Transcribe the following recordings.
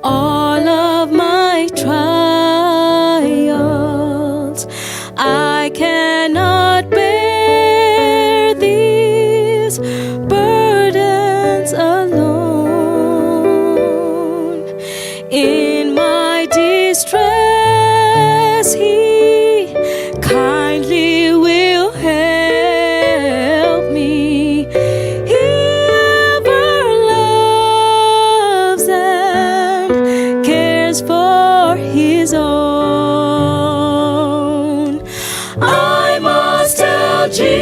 all of my trials. I cannot bear these burdens alone. In my distress, He kindly will help me. He ever loves and cares for His own. I must tell Jesus.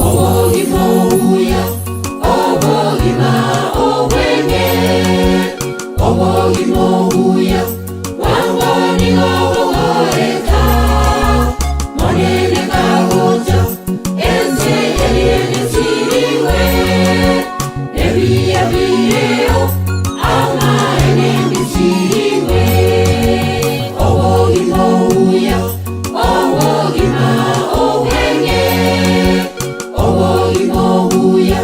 Obogima obuya, obogima obweng'e, obogima obuya, bwango nigo bogoeta. Monene kagocha, ense eria nesirigwe, nebiya bireo, amaene mbisirigwe. Obogima obuya, obogima obweng'e, obogima obuya,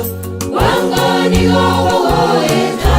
bwango nigo bogoeta.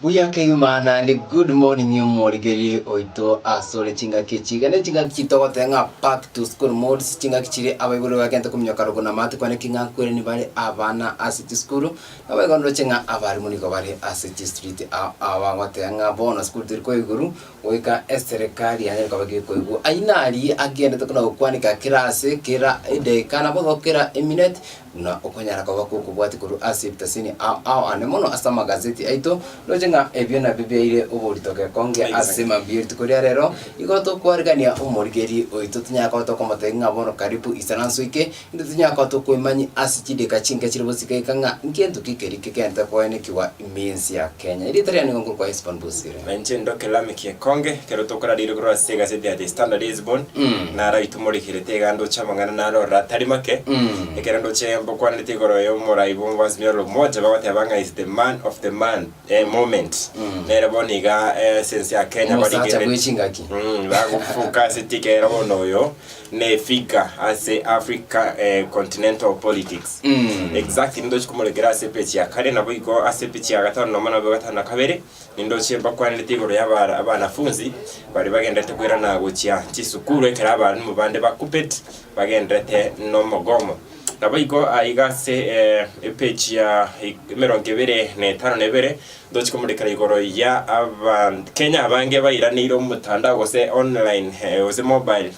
Buya kegima naende good morning omorigereria oito asore chingaki echi iga ne chingaki chitogoteba ng'a back to school moods chingaki chire abaibori bagente kominyoka rogoro na amate kwane ki ng'a nkwereni bare abana ase chisukuru naboigo ndoche ng'a abarimu nigo bare ase chistreet ao ao bagoteba ng'a bono sukuru teri koiguru goika eserekari yanyare koba gekoigwa ayio naria agendete kona gokwanika kera ase kera edageka naboigo kera eminute Buna okonyara koba kw'okobwatia korwa ase ebitasini ao ao ane mono ase amagazeti aito, ndoche ng'a ebio nabio biaire oborito gekonge ase mambia rituko ria rero. Igo tokwarigania omorigeri oito tonyare koba tokomotebia ng'a bono karibu isaranso ike, intwe tonyare koba tokoimanyia ase chideka chinke chire bosike iga ng'a nkento ki keria kegente koenekigwa ime y'ense ya Kenya. Erieta riane nigo nkorokwa Hesbon Bosire. Na inche ndoke Lameck Ekonge, ekero tokorariire korwa ase egaseti ya The Standard Hesbon, naro aitumorikerete iga ndoche amang'ana narorire atari make. Ekero ndoche mbokwanerete igoro y'omorai bw'Azimio la Umoja bagoteba ng'a is the man of the man eh, moment. Nere bono iga eh, ase ense ya Kenya Omosacha barigereti bw'echingaki. Bagofuka ase tikero bono oyo ne figure ase Africa eh, continental politics. Exactly ndoche komorekera ase epeji ya kare naboigo ase epeji ya gatano nomo naboigo gatano na kabere. Nindoche mbakwanerete igoro y'abanafunsi baria bagenderete koirana gochia chisukuru ekero abalimu bande ba KUPPET bagenderete nomogomo. Naboigo aiga ase epage ya emerongo ebere na etano na ebere ntochi komorekera igoro ya Abakenya abange bairaneire omotandao gose online gose mobile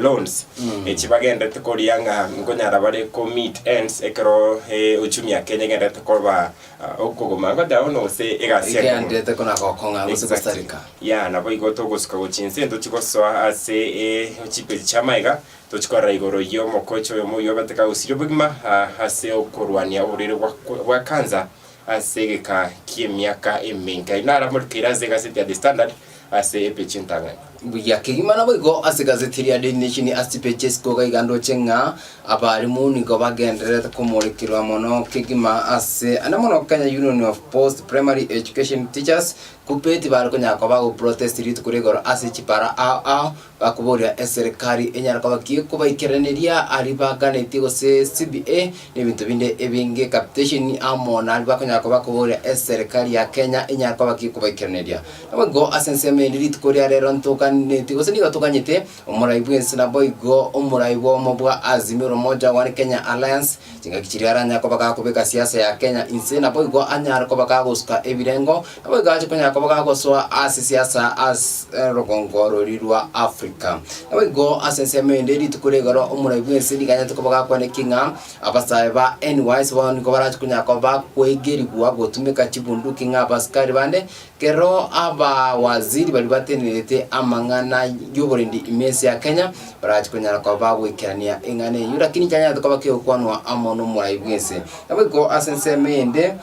loans echi bagenderete koria ng'a nkonyara bare ko meet ends ekero uchumi ya Kenya egenderete koba Okogoma goteba buna gose egasi enkong'u. Egenderete kona gokong'a gose Exactly. gosareka. Yeah, nabo igo togosuka gochia inse ntochi gosoa ase eh, chipeji chi'amaiga, tochi korora igoro y'omokocha oyomo oyio obete kagosiria obogima ah, ase okorwania oborwaire bwa bwa cancer ase egeka ki'emiaka emenke. Ayio naro amorikeire ase egaseti ya The Standard ase epeji entang'ani. Buya kegima naboigo ase egazeti ria Daily Nation ase chipeji chia isiko iga iga ndoche ng'a Abalimu nigo bagendererete komorekerwa mono kegima ase ande mono Kenya Union of Post Primary Education Teachers, KUPPET, bare konyara koba bagoprotest rituko ria igoro ase chipara ao ao bakoboria eserekari enyare koba ki ekobaikeraneria aria baganetie gose CBA na ebinto binde ebinge capitation amo naria bakonyara koba bakoboria eserekari ya Kenya enyare koba ki ekobaikeraneria. Naboigo ase ensemo ende rituko ria rero ntoganetie gose nigo toganyete Omorai bw'ense naboigo omorai bw'omo bwa Azimio la Umoja One Kenya Alliance, chingaki chiria aranyare koba gakobeka siasa ya Kenya inse naboigo anyare koba gagosuka ebirengo, naboigo ache konyara koba gagosoa ase siasa ase orogongo roria rwa Africa. Naboigo ase ensemo ende rituko ria igoro omorai bw'ense nigo anyarete koba gakwaneki ng'a abasae ba NYS bono nigo barache konyara koba bakoegerigwa gotumeka chibunduki ng'a abasikari bande Kero abawaziri baria batenenerete amang'ana y'oborendi ime ense ya Kenya barache konyara koba bagoikerania eng'ana eyio, lakini nchanyarete koba kegokwanwa amo nomorai bw'ense. Naboigo ase ensemo eyende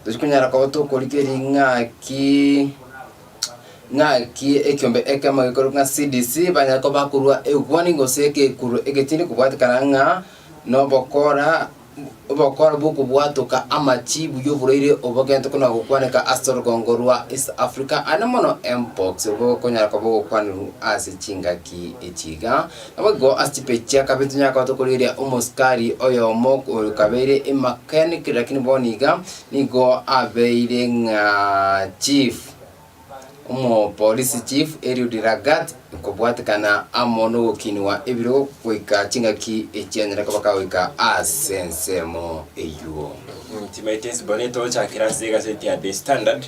tochi konyara koba tokorigereria ng'aki ng'aki ekiombe ekemo gekorokwa ng'a CDC banyare koba bakorwa ewarning gose egekuro egetindi kobwatekana ng'a nobokora. Obokora bw'okobwatoka amachibu y'oborwaire obogento kona gokwaneka ase orogongo rwa East Africa ande mono Mpox bokonyara koba ogokwanerwa ase chingaki echi iga. Naboigo ase chipeji chia kabere tonyare koba tokorigereria omosikari oyomo oyo kabeire emechanic lakini bono iga nigo abeire ng'a chief. Omopolisi Chief Eliud Lagat kobwatekana amo nogokinigwa ebirogo goika chingaki echianyare koba kagoika ase ensemo eywo. Timaete Hesiboni tochakera ase egaseti ya The Standard,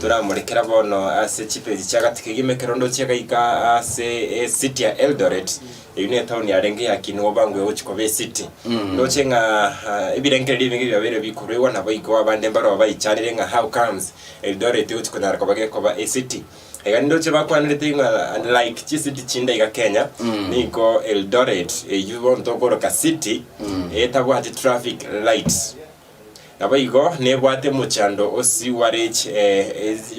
toramorekera bono ase chipeji chia gati kegima ekero ndoche gaika ase ecity ya Eldoret, eyio ne etown yarenge yakinigwa bwango egochia koba ecity. Ndoche ng'a ebirengererio ebinge biabeire bikorwegwa naboigo abande mbaroo baichanire ng'a how comes Eldoret egochia konyara koba gekoba ecity. Iga nindoche bakwanerete ng'a like chicity chinde iga Kenya, nigo Eldoret eywo bono tokoroka city, etabwati traffic lights. Naboigo nebwate omochando o sewerage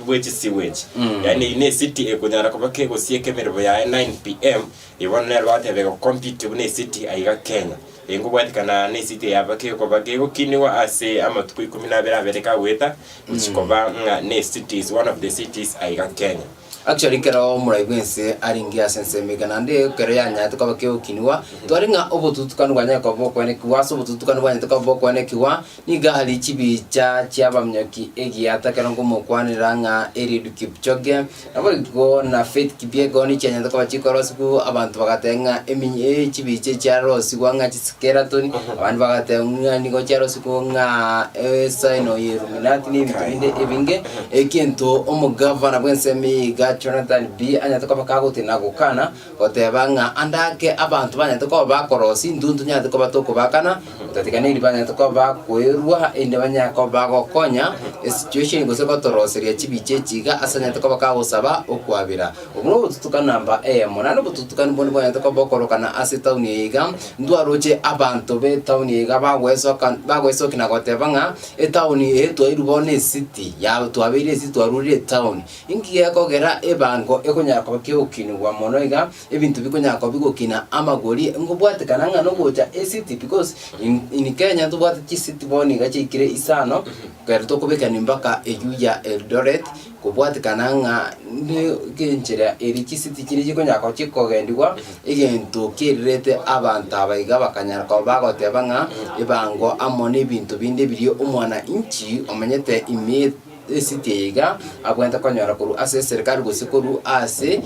bwe chisewage. Yaani eywo ne ecity ekonyara koba kegosieka emeremo yaye 9 pm, eywo bono nero bagoteba ego compete buna ecity aiga Kenya. Eye nkobwatikana ne city yaba kegoba kegokinigwa ase amatuko ikomi na abere abere kagoeta, gochia koba ng'a ne city is one of the cities aiga Kenya. Actually ekero omorai bwense arenge ase ensemo iga naende ekero yanyarete koba kegokinigwa, tware ng'a obotutukanu bwanyare koba bokwenekigwa ase obotutukanu bwanyarete koba bokwenekigwa, nigo aria chibicha chiabaminyoki egiata ekero nkomokwanera ng'a Eliud Kipchoge, naboigo na Faith Kipyegon chianyarete koba chikorosigwa abanto bagateba ng'a emi chibicha chiarosigwa ng'a chiskeleton, abande bagateba ng'a nigo chiarosigwa ng'a esaino ya Illuminati na ebinto binde ebinge. Egento omogavana bw'ensemo eye iga Jonathan Bii anyarete koba kagotenena gokana, goteba ng'a ande ake abanto banyarete koba bakorosia intwe ntonyarete koba tokobakana, gotatiga neri banyarete koba bakoerwa erinde banyare koba bagokonya esituation gose gotoroseria chibicha echi iga ase anyarete koba kagosaba okwabera. Obwo nobotutukanu namba eyemo. Naende obotutukanu bonde bwanyarete koba bokorokana ase etaoni eye iga, ntwaroche abanto b'etaoni eye iga bagoesoka bagoesokia na goteba ng'a etaoni eye twairwe bono esiti, ya twabeire esiti twarurire etaoni. Inki gekogera ebango ekonyara koba kegokinigwa mono iga, ebinto bikonyara koba bigokina amagori, nkobwatekana ng'a nogocha esiti because in in Kenya ntobwate chisiti bono iga chiaikire isano, ekero tokobekani mpaka eywo ya Eldoret, kobwatekana ng'a ne enchera eria chisiti chiria chikonyara koba chikogendigwa, egento kererete abanto aba iga bakanyara koba bagoteba ng'a ebango amo na ebinto binde biria omwananchi omenyete ime esiti eye iga, abwenerete konyora korwa ase eserikari gose korwa ase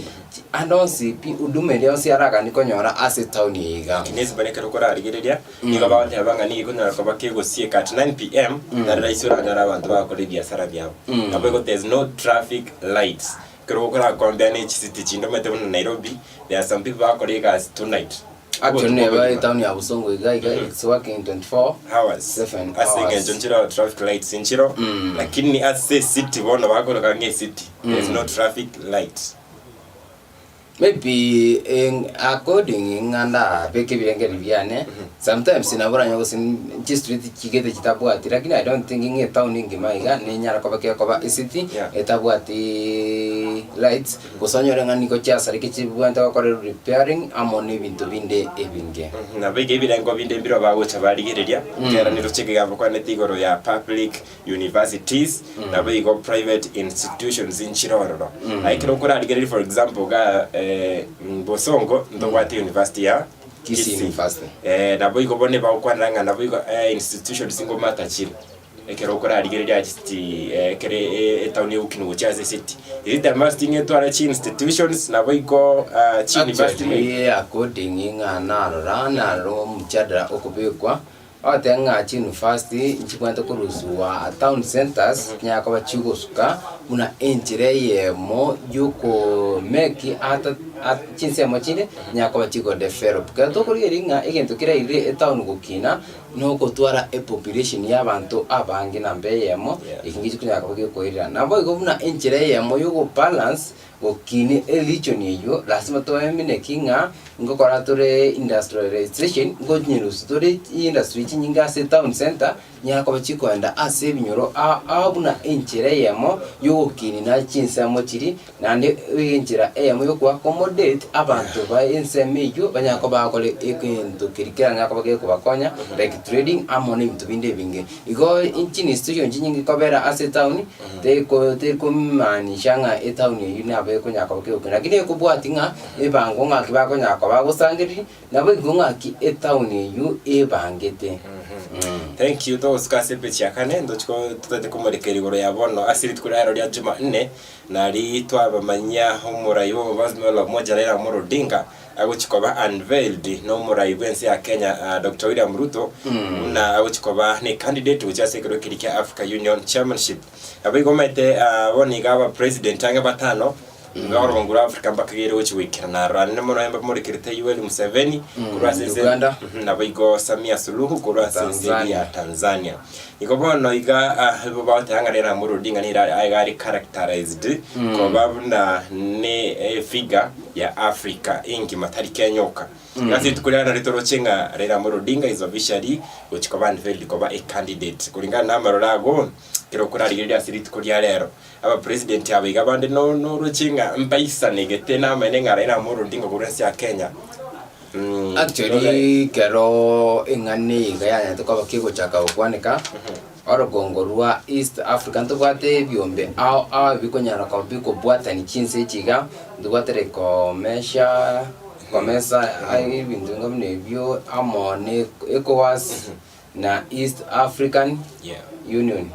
ande onsi pi huduma eria yonsi araganie konyora ase etown eye iga. Nesibare ekero korarigereria, nigo bagoteba ng'a nigo ekonyara koba kegosieka at 9 pm, nari rahisi oranyore abanto bagokora ebiasara biabo. Nabo igo there's no traffic lights. Ekero okorakompea ne chisiti chinde omanyete buna Nairobi, there are some people bagokora egasi tonight. Actually Obotuko neba obogima. etown ya Bosongo iga iga it's working 24 hours 7 ase hours. eng'encho nchiro traffic lights nchiro lakini ase ecity bono bakoroka ng'a ecity there is no traffic light. Maybe eng according ng'a ndabeke ebirengererio biane, sometimes nabo oranyore gose chistreet chigete chitabwati lakini I don't think ng'a etown engima iga nenyara koba gekoba ecity Yeah. etabwatiiii lights, gose onyore ng'a nigo chiasareka chibwenerete gokorerwa repairing amo na ebinto binde ebinge. Nabo iga ebirengo binde mbiro bagocha barigereria, ekero niroche ekegambo kwanete igoro ya public universities, nabo igo private institutions nchire ororo. Aye ekero okorarigereria for example iga Bosongo ntobwate university ya Kisii Kisii. University. Nabo igo bono ebagokwanera ng'a nabo igo institutions ngomata chire. Ekero okorarigereria ati ekero etown egokina gochia ase ecity, is it a must ng'a etware chi institutions nabo igo chi university maybe? Actually according ng'a narora narora omchadara okobekwa, Ogoteba ng'a chiuniversity nchibwenerete korusiwa town centres chinyare koba chigosuka buna enchera eyemo yokomake ata chinsemo chinde chinyare koba chigodevelop. Ekero tokorigereria ng'a egento keraire etown gokina, nogotwara epopulation ya abanto abange namba eyemo, eki ngechi konyara koba gekoirera. Naboigo buna enchera eyemo yogobalance Gokinia erichoni eyio, lasima toemineki ng'a ngokora tore industrialization, ngonyerusia tore chiindustry chinyinge ase etown centre, nyara koba chikoenda ase ebinyoro ao ao buna enchera eyemo yogokinina chinsemo chiria, naende enchera eyemo ya okoaccommodate abanto ba ensemo eyio banyare koba bagokora egento keria keranyare koba gekobakonya like trading amo na ebinto binde ebinge. Igo chiinstitution chinyinge kobera ase etown, teko tekomaanisha ng'a etown eyio nabo ekonyara koba kegokina, lakini ekobwati ng'a ebango ng'aki bakonyara koba bagosangereria, naboigo ng'aki etown eyio ebangete. Thank you togosuka ase epeji ya kane ntochi ko totaete komorekera igoro ya bono ase rituko riaero ria Jumanne nari twabamanyia omorai bw'omobasmi ola Umoja Raila Amolo Odinga agochi koba unveiled na omorai bw'ense ya Kenya Doctor William Ruto buna agochi koba ne candidate gochia ase ekerogo keria kia Africa Union Chairmanship. Nabo igo omanyete bono iga aba president ang'e batano iga orogongo rwa Africa mbakageire gochi goikerana aroro anene mono mbamorekerete Yoweri Museveni korwa ase ense Uganda. nabo igo Samia Suluhu korwa ase ense Tanzania. ya Tanzania. Igo bono iga ibo bagoteba ng'a Raila Amolo Odinga nigo iga are characterized koba buna ne efigure ya Africa engima tari Kenya oka. Iga ase rituko riane nario toroche ng'a Raila Amolo Odinga is officially gochi koba unveiled koba a candidate kulingana na amaroro ago ekero okorarigereria ase rituko ria rero. Abapresident aba iga bande no noroche ng'a mbaisanegete namaene ng'a Raila Amolo Odinga korwa ense ya Kenya Actually ekero eng'ana eye iga yanyarete koba kegochaka gokwaneka. Orogongo rwa East Africa ntobwate ebiombe ao ao ebikonyara koba bikobwatani chinse echi iga, ntobwate like Comesha, Comesa ebinto binga buna ebio amo na Ecowas na East African Yeah. Union.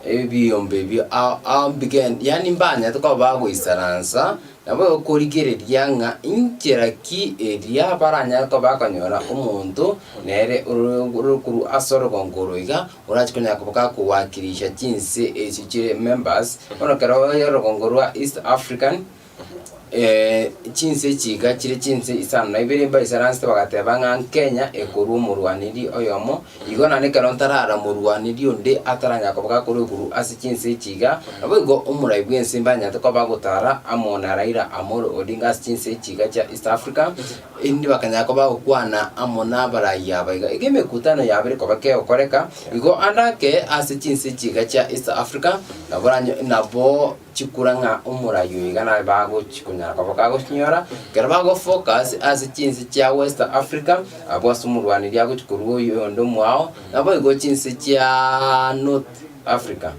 Ebiombe ebio ao ao mbigen yaani mbanyarete koba bagoisaransa, nabo okorigereria ng'a inchera ki eria baranyare koba bakonyora omonto nere oro ore korwa ase orogongo oro iga, orache konyara koba gakowakilisha chinse echio chire members, bono ekero orogongo rwa East African. Chinse echi iga chire chinse isano na ibere mbaisaransete bagateba ng'a Kenya ekorwa omorwaneri oyomo, igo naende ekero ntarara morwaneri onde ataranyara koba gakorwa igoro ase chinse echi iga, naboigo omorai bw'ense mbanyarete koba bagotara amo na Raila Amolo Odinga ase chinse echi iga chia East Africa, erinde bakanyara koba bagokwana amo na abarai aba iga. Iga emekutano yabo ere koba kegokoreka, igo ande ake ase chinse echi iga chia East Africa, nabo oranyo nabo. Chikura ng'a omorai oyo iga naye bagochi konyara koba kagochinyora, ekero bago focus ase chinse chia West Africa, abwo ase omorwaneri agochi korwa oyo onde omwao, naboigo chinse chia North Africa,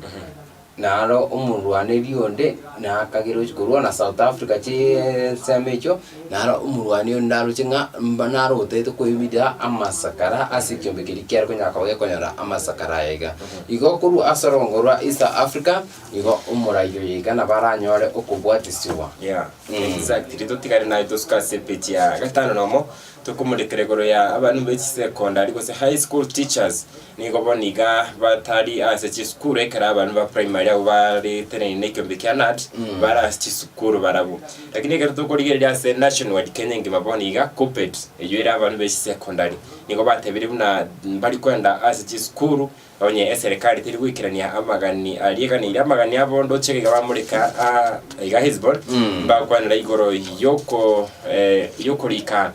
naro omorwaneri onde nakagere ochi korwa na South Africa chinsemo echio, naro omorwani onde naroche ng'a mba naro otagete koibida amasakara ase ekiombe keria kiare konyara koba gekonyora amasakara aya iga. Igo korwa ase orongo rwa East Africa. Igo omorai oyo iga nabo aranyore okobwatisigwa. Yeah, exactly. Totigare naye tosuke ase epeji ya gatano nomo, tokomorekera igoro ya abana be chisecondary gose high school teachers. Nigo bono iga batari ase chisukuru ekero abana ba primary abwo bareteneine na ekiombe kia KNUT, bare ase chisukuru barabwo. Lakini ekero tokorigereria ase nationwide Kenya engima bono iga, KUPPET, eywo ere abana be chisecondary, nigo batebire buna mbari koenda ase chisukuru Onye eserekari teri goikerania amagani aria eganeire amagani abo ndoche iga bamoreka aa iga Hezbon mbakwanera igoro yoko eh, yokorika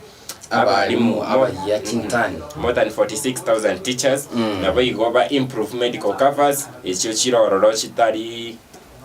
Abalimu abayia chintani. more than 46,000 teachers nabo igo ba improve medical covers echio chire ororo chitari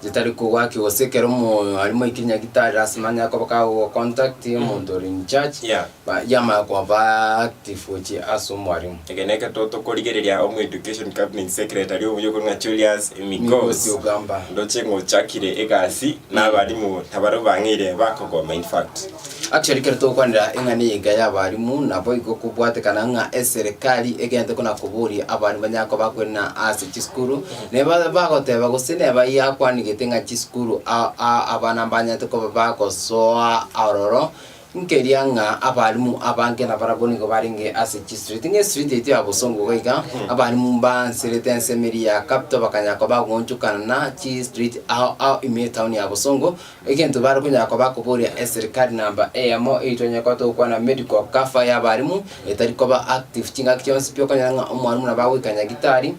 Chitari kogwaki gose ekero omoalimu aikire nyagitari lasima anyare koba kagocontact omonto ore in charge Yeah. ba yamanya koba active gochia ase omwalimu. Eke neke tokorigereria omo education cabinet secretary omuya okore ng'a Julius Migosi Migosi Ogamba. ndoche ng'a ochakire egasi na abalimu nabarabwo bang'eire bakogoma in fact. Actually ekero togokwanera eng'ana eye iga y'abalimu naboigo kobwatekana ng'a eserekari egente kona koboria abalimu banyare koba bakoirana ase chisukuru, neba bagoteba gose neba yakwanigete ng'a chisukuru a- a- abana mbanyarete koba bagosoa ororo, nkeria ng'a abalimu abange nabarabwo nigo barenge ase chistreet, ng'a estreet yaito ya Bosongo iga iga, abalimu mbanserete ensemo eria ya Capital bakanyara koba bagoonchokana na chistreet ao ao ime etown ya Bosongo, Egento bare konyara koba koboria eserikari namba eyemo eyio twanyare koba togokwana medical cover y'abarimu etari koba active chingaki chionsi pi okonyora ng'a omwalimu nabo agoika nyagitari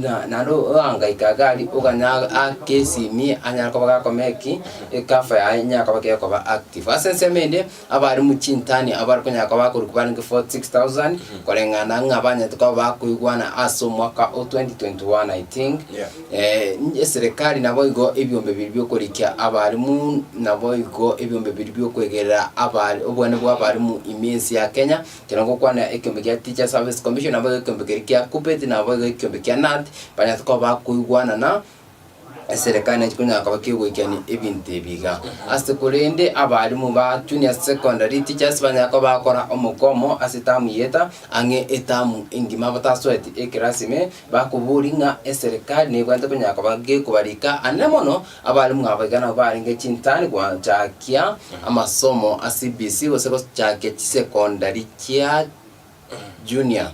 na naende oangaika iga aria oganya ake esimi anyare koba gakomeki ecover yaye enyare koba gekoba active. Ase ensemo ende abarimu chintani abare konyara koba bakorokwa barenge 46,000 koreng'ana ng'a banyarete koba bakoigwana ase omwaka o 2021 I think. Yeah. Eserekari naboigo ebiombe biria bi'okorikia abalimu, naboigo ebiombe biria bi'okwegerera abari obwane bw'abalimu ime ense ya Kenya, ekero ngokwana ekiombe gia Teacher Service Commission, naboigo ekiombe keria kia KUPPET, naboigo ekiombe kia KNUT, banyarete koba bakoigwanana, eserekari nachi konyara koba kegoikerania ebinto ebi iga. Ase korende abalimu ba junior secondary teachers banyara koba bagokora omogomo ase etamu yeta, ang'e etamu engima batasoeti ekerasi ime, Bakoboria ng'a eserekari nebwate konyara koba gekobarika ande mono abalimu aba iga nabo barenge chintani gochakia amasomo a CBC gose gochakia chisekondari chia junior.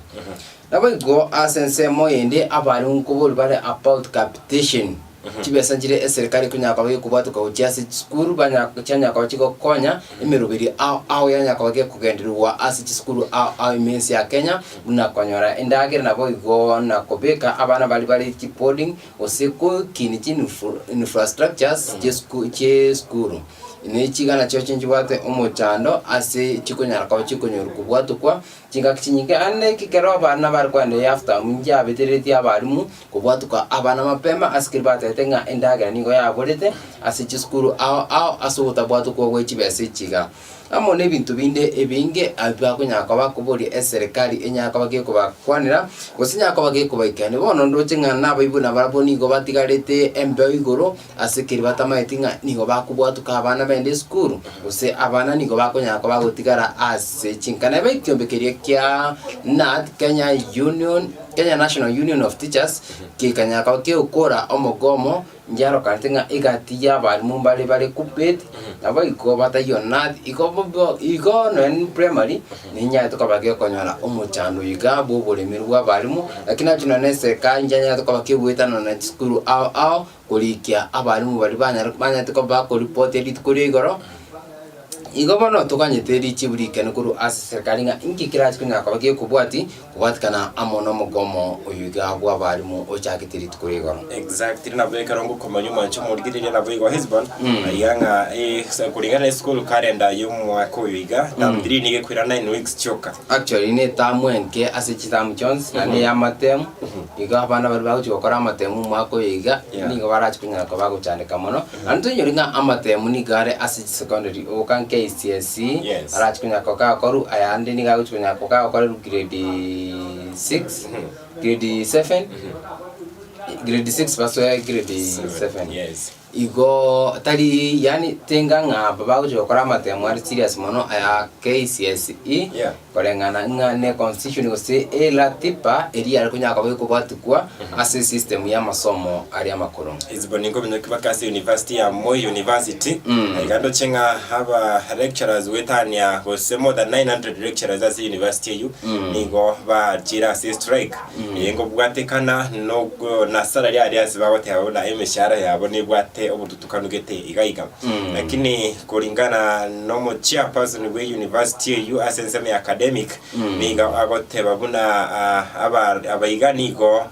Naboigo ase ensemo ende abalimu nkoboria bare about capitation. Chibesa nchire eserekari ekonyara koba gekobwatoka gochia ase chisukuru banya chianyara koba chigokonya emeroberio ao ao yanyara koba gekogendererwa ase chisukuru ao ao ime ense ya Kenya, buna konyora endagera naboigo na kobeka abana baria bare chiboarding gose gokinia chinfra infrastructures chiesku chiesukuru. Ne chigana chioche nchibwate omochando ase chikonyara koba chikonyorwa kobwatokwa Chingaki chinyinge ande ekero abana bare kogenda eaftamu nchiabetereretie abalimu kobwatuka abana mapema ase keria batebete ng'a endagera nigo yaborete ase chisukuru ao ao ase ogotabwatokwa gwe chibesa echi iga. Amo nebinto binde ebinge abio bakonyara koba bakoboria eserekari enyare koba gekobakwanera, gose enyare koba gekobaikania. Bono ndoche ng'a nabaibori nabarabwo nigo batigarete embeo igoro ase keria batamaeti ng'a nigo bakobwatuka abana bende esukuru, gose abana nigo bakonyara koba bagotigara ase chinkana. Ebe ekiombe keria kia KNUT, Kenya Union, Kenya National Union of Teachers, gekanyara koba kegokora omogomo Ngiarokanete ng'a egati y'abalimu mbare bare Kuppet, naboigo bataiyo Nath, igo bobo igo nonya ne primary, ninyarete koba gekonyora omochando iga bw'oboremeri bw'abalimu, lakini nachio nonya na eserekari nchianyarete koba kegoetanana na chisukuru ao ao, korikia abalimu baria banyare banyarete koba bakoripotia rituko ria igoro. Igo bono toganyete richibu rikene korwa ase eserekari ng'a inki kerache konyara koba gekobwati kobwatikana amo nomogomo oyo iga bw'abalimu ochagete rituko ria igoro. Exactly nabo ekero ngokomanya omwancho omorigereria nabo igo Hesbon aiga ng'a eh, kulingana na school calendar y'omwaka oyo iga term 3 nigo ekwira 9 weeks chioka. Actually ne etamu enke ase chitamu chionsi naende ya amatemu, igo abana baria bagochia gokora amatemu omwaka oyo iga, Yeah. nigo barache konyara koba bagochandeka mono. Naende toinyore ng'a amatemu nigo are ase chisecondary oka KCSE, Yes. arache konyara koba kagokorwa, ayande nigo agochia konyara koba kagokorerwa grade 6, grade 7, grade 6 basoe grade 7. Yes. Igo tari yaani tenga ng'a aba bagochia gokora amatemo are serious mono aya KCSE, Yeah. koreng'ana ng'a ne constitution gose eratiba eria yare konyara koba ekobwatikwa ase esystem ya amasomo aria amakoro. Hesbon nkominyoki baka ase university ya Moi University, iga ndoche ng'a aba lecturers goetania gose more than 900 lecturers ase university eyio nigo bachire ase strike. Eye nkobwatekana nogo na salary aria ase bagoteba buna emeshahara yabo nebwate obotutukanu gete iga iga. Lakini kulingana nomo chairperson bwe university eyio ase ensemo ya academic nigo agoteba buna aba abaiga nigo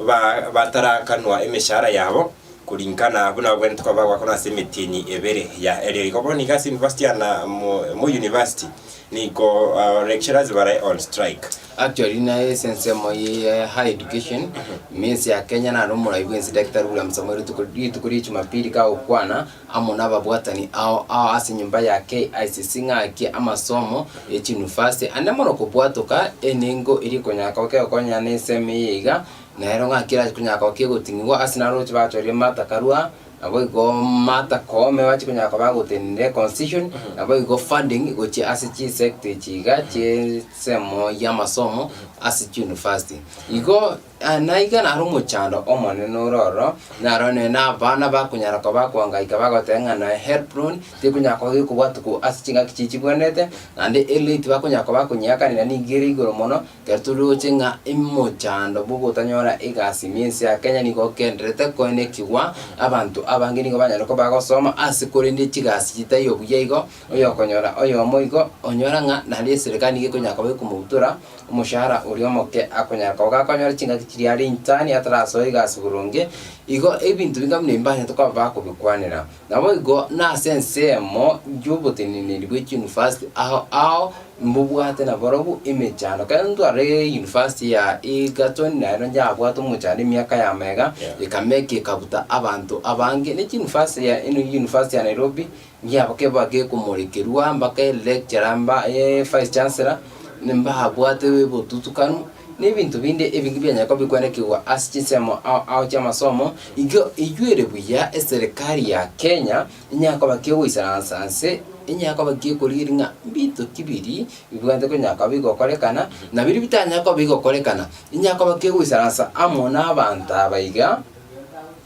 ba batarakanwa emeshahara yabo kulingana buna babwenerete koba bagoakanwa ase emetienyi ebere ya erio. Igo bono iga ase university ya na Moi University nigo lecturers bare on strike. Actually naye ase ensemo ye higher education, ime ense ya Kenya naro omorai bwensi Daktari William Samoei Ruto rituko ria Jumapili kagokwana amo nababwatani ao ao ase enyomba ya KICC ng'aki amasomo ye chiuniversity ande mono kobwatoka enengo eria ekonyara koba kegokonyana na ensemo eye iga nero ng'aki erache konyara koba kegoting'igwa ase naroche bachorire Martha Karua Naboigo Martha Koome bachia konyara koba agotenenera econstitution, naboigo funding gochia ase chisector echi iga chi'ensemo y'amasomo ase chiuniversity. Igo naiga naro omochando omonene ore ororo, naro nonye na abana bakonyara koba bakoangaika bagoteba ng'a noe help loan, tekonyara koba gekobwatwa ase chingaki chiria chibwenerete, naende erate bakonyara koba bakonyeakanera nigo ere igoro mono, Ekero toroche ng'a omochando bw'ogotanyora egasi ime ense ya Kenya nigo ogendererete koenekigwa, abanto abange nigo banyare koba bagosoma ase korende chigasi chitaiyo buya igo, oyokonyora oyomo igo, onyora ng'a naende eserekari nigo ekonyara koba ekomobutora omoshahara oria omoke akonyara koba gakonyora chingaki chiria are intern atarasoa egasi boronge, igo ebinto binga buna ebi mbanyarete koba bakobikwanera. Naboigo nase ensemo y'oboteneneri bwe chiuniversity ao ao mbobwate nabarobwo emechando. Ekero ntwarire university ya Egerton nero yabwate omochando emiaka ya magega, ekameka ekabuta abanto abange, ne chiuniversity ya eno university ya Nairobi ngiabo keba gekomorekerwa mpaka electurer mba vice chancellor mbabwate obotutukanu. Na ebinto binde ebinge bianyare koba bikwenekigwa ase chinsemo ao ao chi'amasomo, igo eyio ere buya eserekari ya Kenya enyare koba kegoisaransa nse, enyare koba gekorigereria ng'a mbinto ki biria bibwate konyara koba bigokorekana, na biria bitanyare koba bigokorekana, enyare koba kegoisaransa amo na abanto aba iga.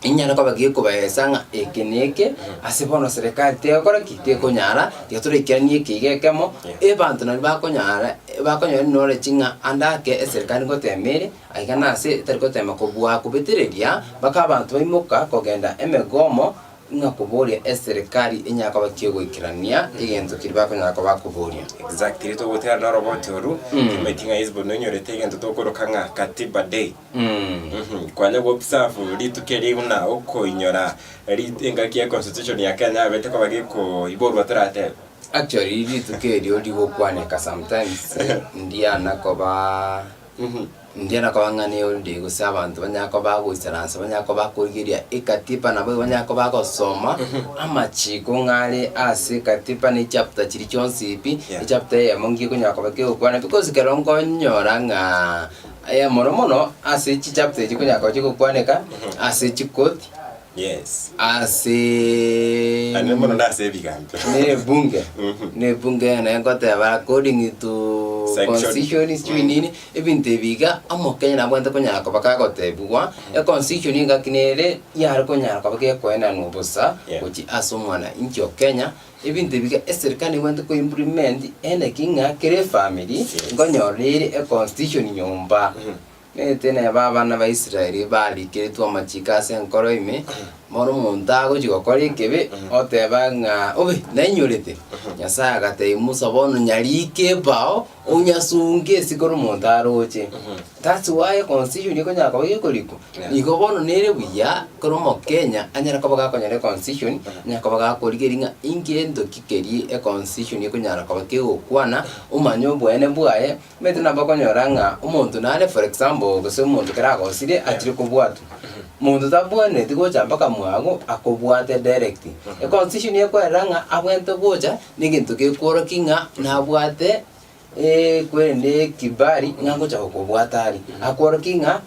Inyare koba gekobaesa ng'a eke na eke, ase bono serikali tegokora ki? Tekonyara, tiga toraikeranie eke iga ekemo, abanto nario bakonyara bakonyora knowledge ng'a ande ake eserikali ngotema ere, aiga nase etari gotema kobua kobetereria, mpaka abanto baimoka kogenda emegomo ng'a koboria eserikali enyare koba kegoikerania egento keria bakonyara koba bakoboria. Exactly, togotigana noroboti oru, timanyeti ng'a Hezbon nonyorete egento tokoroka ng'a Katiba Day. Kwanya goobserve rituko eri buna okoinyora ri engaki ya constitution ya Kenya yabete koba gekoiborwa toratebe. Actually rituko erio rigokwaneka sometimes ndiana koba. Ndiana koba ng'a ne holiday gose abanto banyare koba bagoisaransa banyare koba bakorigereria ekatiba nabo igo banyare koba bagosoma amachiko ng'a are ase ekatiba na echapter chiria chionsi pi, Yeah. echapter eyemo nki ekonyara koba kegokwana because ekero nkonyora ng'a mono mono ase chichapter echi konyara koba chigokwaneka ase chikoti. Yes. Ase Ane mono nase ebigambo. ne ebunge Mhm. ne ebunge naye nkoteba according to Section. constitution sijui nini ebinto ebi iga omokenya nabwenerete konyara koba kagotebiwa econstitution engaki nere yare konyara koba gekoenanwa bosa Yeah. gochia ase omwananchi o Kenya ebinto ebi iga eserikari nebwenerete ko implement eneki ng'a kera efamiri Yes. nkonyora ere econstitution nyomba. Omanyete neba abana ba Israeli barikeretwe amachiko ase enkoro ime, bono omonto agochia gokora ekebe, oteba ng'a obe nainyorete. Nyasae agatebia Musa bono nyarike ebao, onyasunge ase kera omonto aroche. That's why econstitution ekonyara koba gekorikwa. Yeah. Igo bono nere buya kera omokenya anyare koba gakonyora econstitution, anyare koba gakorigereria ng'a inki gento ki keria econstitution ekonyara koba kegokwana, omanye oboene bwaye. Omanyete nabo okonyora ng'a omonto nare for example gose omonto ekero agosire achire kobwatwa, monto tabwenereti gocha mpaka mwago akobwate direct. Econstitution ekwerera ng'a abwenerete gocha na egento gekworokia ng'a nabwate kwerende ekibari ng'a ngocha gokobwata aria, akworokia ng'a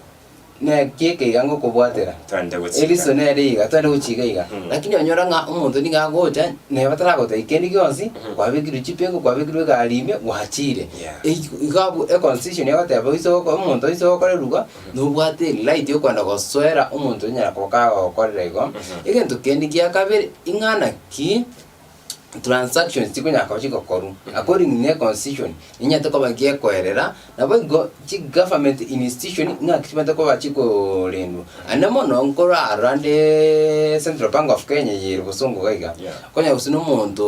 Naki eke iga ngokobwatera, Twende gochika. eriso nere iga, twende gochika iga. Lakini onyore ng'a omonto nigo agocha, neba taragotebia kende gionsi, kwabekirwe chipengo, kwabekirwe egari ime, gwachire. Yeah. Ei- iga abwo econstitution egoteba oise goko omonto oise gokorerwa iga, nobwate eright ya okogenda gosoera omonto onyara koba kagokorera igo. Egento kende gia kabere, ing'ana ki. transactions chikonyara koba chigokorwa according ne constitution ninyete koba gekoerera nabo igo chi government institution ng'aki chibwenerete koba chikorendwa. Ande mono nkorarora ndeeee Central Bank of Kenya eye ere bosongo iga iga, Yeah. okonyora gose na omonto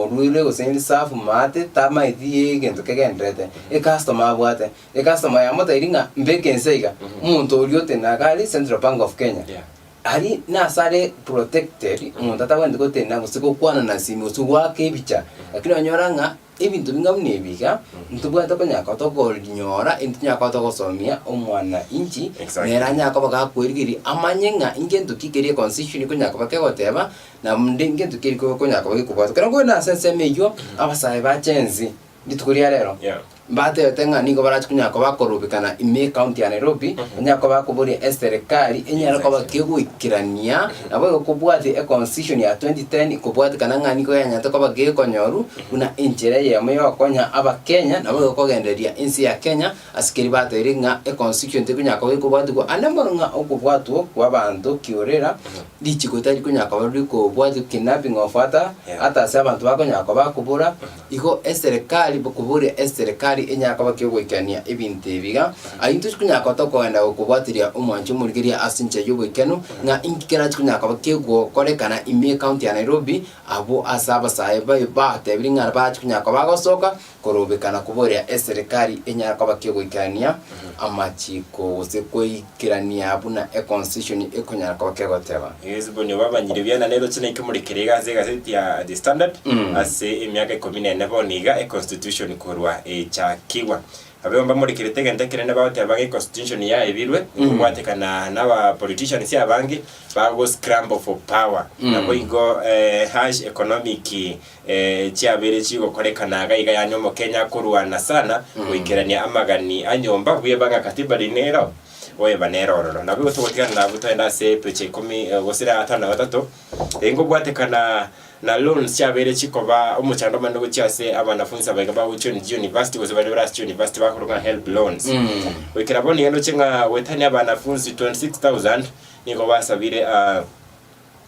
orwire gose reserve maate tamaeti egento kegendererete, ecustomer abwate, ecustomer yamotebirie ng'a mbeka ense iga, omonto oria otenena iga aria Central Bank of Kenya. Yeah. Aria nasare protected, omonto atabwenereti gotenena gose gokwana na simi gose goaka ebicha, lakini onyora ng'a ebinto binga buna ebi iga, ntobwate konya koba tokorinyora, intonyara koba togosomia omwananchi, Exactly. nere anyare koba gakoerigeria amanye ng'a ngento ki keria econstitution ekonya koba kegoteba, naende ngento ki keria konya koba gekobwata. Ekero nkoenda ase ensemo eywo, abasae ba Gen Z, rituko ria rero, Yeah. Mbatebete ng'a nigo barache konyara koba bakorubekana ime ecounty ya Nairobi, banyare koba bakoboria eserekari enyare koba kegoikerania, naboigo kobwatia econstitution ya 2010 kobwatekana ng'a nigo yanyarete koba gekonyoru buna enchera eyemo yogokonya abakenya, naboigo kogendereria ense ya Kenya ase keria batebirie ng'a econstitution tekonyara koba gekobwatigwa ande mono ng'a okobwatwa kwa abanto kiorera, richiko tari konyara koba rikobwatigwa kidnapping of ata ata ase abanto bakonyara koba bakobora. Igo eserekari bokoboria eserekari enyare koba kegoikania ebinto ebi iga, ayio ntochi konyara koba tokogenda gokobwatiria omwancho omorigereria ase enchera y'oboikenu, ng'a inki kerache konyara koba kegokorekana ime ecounty ya Nairobi, abwo ase abasae baye batebirie ng'a bache konyara koba bagosoka korobekana koboria eserekari enyare koba kegoikania amachiko gose koikerania buna econstitution ekonyara koba kegoteba. Hesiboni obabanyire biana neroche naike morekere iga ase egaseti ya The Standard ase emiaka ikomi na ene bono iga econstitution korwa echakigwa. Abwo mbamorekerete egento ekenene bagoteba ng'a econstitution yaebirwe kobwatekana na aba politicians abange bago scramble for power. Naboigo harsh economic chiabeire chigokorekana iga iga yaani omokenya akorwana sana goikerania amagani a nyomba buya bang'a katiba rinero. Oeba nere ororo. Nabo igo togotigana nabwo togende ase epecha ikomi gose na atano na gatato, engobwatekana na loans chiabeire chikoba omochando omonene gochia ase abanafunsi abaiga bagochia university gose baria bare ase chiuniversity bakorokwa ng'a helb loans. Goikera bono iga ndoche ng'a goetania abanafunsi 26,000 nigo basabire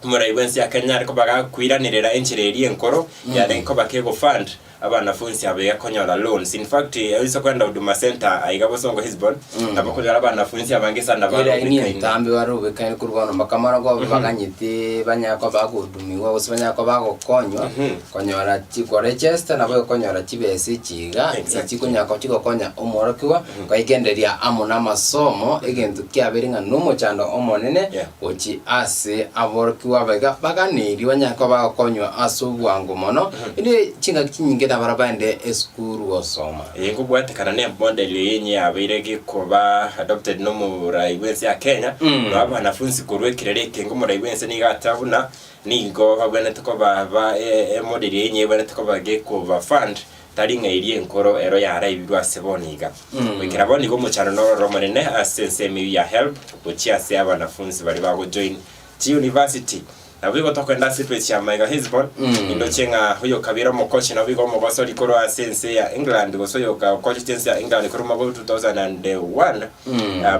Omorai bw'ense ya Kenya are koba gakoiranerera enchera eria enkoro yarenge koba kegofund abanafunsi aba iga konyora loans. In fact, oise kogenda Huduma Centre aiga Bosongo Hesbon, nabo okonyora abanafunsi abange sana Eraini barobekaine. entambe barobekaine korwa bono mpaka marogoba baganyete banyare koba bagohudumiwa gose banyare koba bagokonywa konyora chi koregister nabo okonyora chibesa echi iga Exactly. echikonyara koba chigokonya omworokigwa koigenderia amo na amasomo egento kiabeire ng'a nomochando omonene Yeah. Gochia ase aborokigwa abaiga baganeirie banyare koba bagokonywa ase obwango mono, ere chingaki chinyinge. Abange nabara baende esukuru gosoma. Eye nkobwatekana ne model eye enye yabeire gekoba adopted nomorai bwense ya Kenya, noo abanafunsi korwa ekerero ekenge omorai bwense nigo ateba buna nigo babwenerete koba ba emodel eye enye ebwenerete koba gekoba fund tari ng'a eria enkoro ero yaraibirwe ase bono iga. Goikera bono iga omochando nororo omonene ase ensemo eyio ya helb gochia ase abanafunsi baria bagojoin Chiuniversity. Naboigo tokogenda ase epage ya Maiga Hesbon, nindoche ng'a oyokabere omokochi naboigo omogosori korwa ase ense ya England, gose oyokakochete ense ya England korwa omwaka o 2001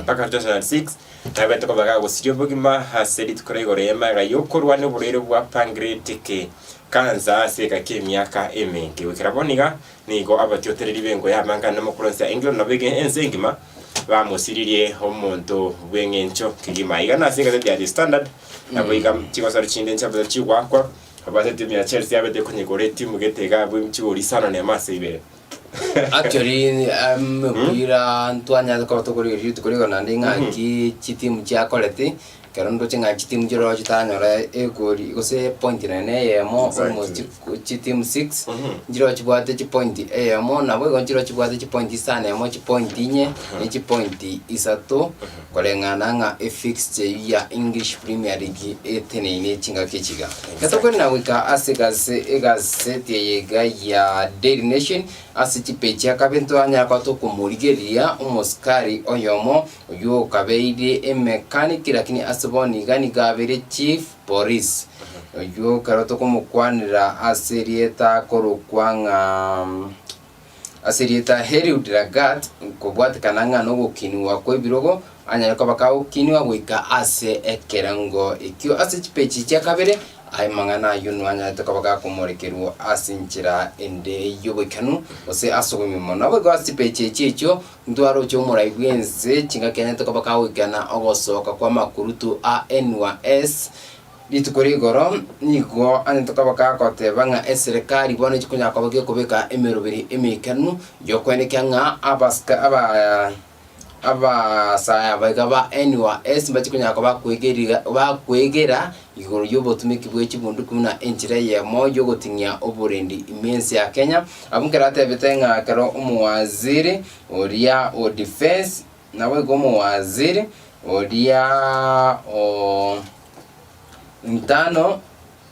mpaka 2006, nabete koba gagosiria obogima ase rituko ria igoro y'emaiga y'okorwania oborwaire bwa pancreatic cancer ase egeka ki'emiaka emenge. Goikera bono iga, nigo abatiotereri b'engo y'amang'ana n'amakuru ense ya England naboigo ense engima bamosiririe omonto bw'eng'encho kegima. Iga nase egazeti ya The Standard, nabo iga chigosori chinde nchiabete chigoakwa, abase etimu ya Chelsea yabete konyegora etimu gete iga abwo chigori isano nemo ase ibere. Actually emepira ntwanyarete koba tokorigereria rituko rigo naende ng'aki chitimu chiakoreti, Ekero ndoche ng'a chitimu chirochio chitanyora egori gose epoint nonye na eyemo almost chitimu six, nchiroo chibwate chipoint eyemo, nabo igo nchiroo chibwate chipoint isano emo, chipoint inye, ne chipoint isato, koreng'ana ng'a efixture eywo ya English Premier League eteneine chingaki echi iga. Ekero tokoirana goika ase egase egaseti eye iga ya Daily Nation, ase chipeji chia kabere ntwanyara koba tokomorigereria omosikari oyomo Oyio okabeire emechanic lakini ase bono iga nigo abeire chief police. Oyio ekero tokomokwanera ase erieta akorokwa ng'a ase erieta Eliud Lagat kobwatekana ng'a nogokinigwa kwa ebirogo anyare koba kagokinigwa goika ase ekerengo ekio. Ase chipeji chia kabere Aye mang'ana ayio nwanyarete koba gakomorekerwa ase enchera ende y'oboikeranu, gose ase obogima mono. Naboigo ase chipechi echi echio ntwaroche omorai bw'ense chingaki anyarete koba kagoikerana ogosoka kw'amakurutu a NYS rituko rigoro, nigo anyarete koba gagoteba ng'a eserekari bono echikonyara koba gekobeka emeroberi emeikeranu y'okoenekia ng'a abasika aba Abasae aba iga ba NYS mbache konyara koba bakwegeriga bakwegera igoro y'obotumeki bwe chibunduki buna enchera eyemo y'ogoting'ia oborendi ime ense ya Kenya. Abwo nkero atebete ng'a ekero omowaziri oria o defence naboigo omowaziri oria o internal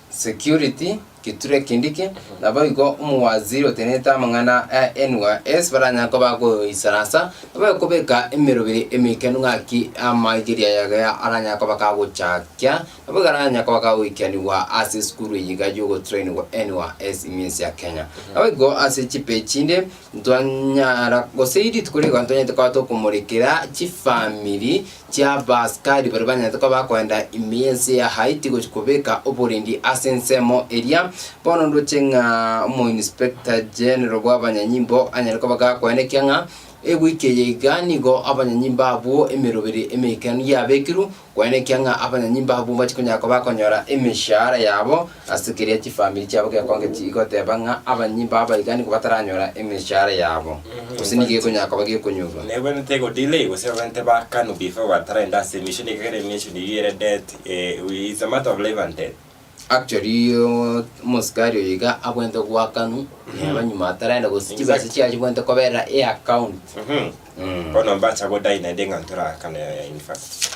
Security, Kithure Kindiki, naboigo omowaziri otenenete amang'ana a NYS baranyare koba bagoisaransa naboigo kobeka emeroberi emeikanu ng'aki amaigeria aya iga aranyare koba kagochakia naboigo aranyare koba kagoikianigwa ase esukuru eye iga yogotrainigwa NYS ime ense ya Kenya. Naboigo ase chipage chinde ntwanyara gose rituko rigo ntonyarete koba tokomorekera chifamiri chi'abasikari baria banyarete koba bakoenda ime y'ense ya Haiti gochia kobeka oborendi ase ensemo eria. Bono ndoche ng'a omoinspector general bw'abanyanyimbo anyare koba gakoenekia ng'a ewiki eye iga nigo abanyanyimbo abwo emeroberi emeikeranu yabekirwe koenekia ng'a abanyanyimbo abwo mbachie konyara koba bakonyora emeshahara yabo ase keria chifamiri chiabo gekonge chigoteba ng'a abanyanyimbo aba iga nigo bataranyora emeshahara yabo gose nigo ekonyara koba gekonyorwa. Nebwenerete go delay gose babwenerete bakanwe before bataraenda ase emission ekero emission eyio ere death it's a matter of life and death. Actually omosikari oyo iga abwenerete goakanwa neba nyuma ataraenda gose chibesa chiaye chibwenerete koberera eaccount. Bono mbacha godai naende ng'a ntorakane in fact.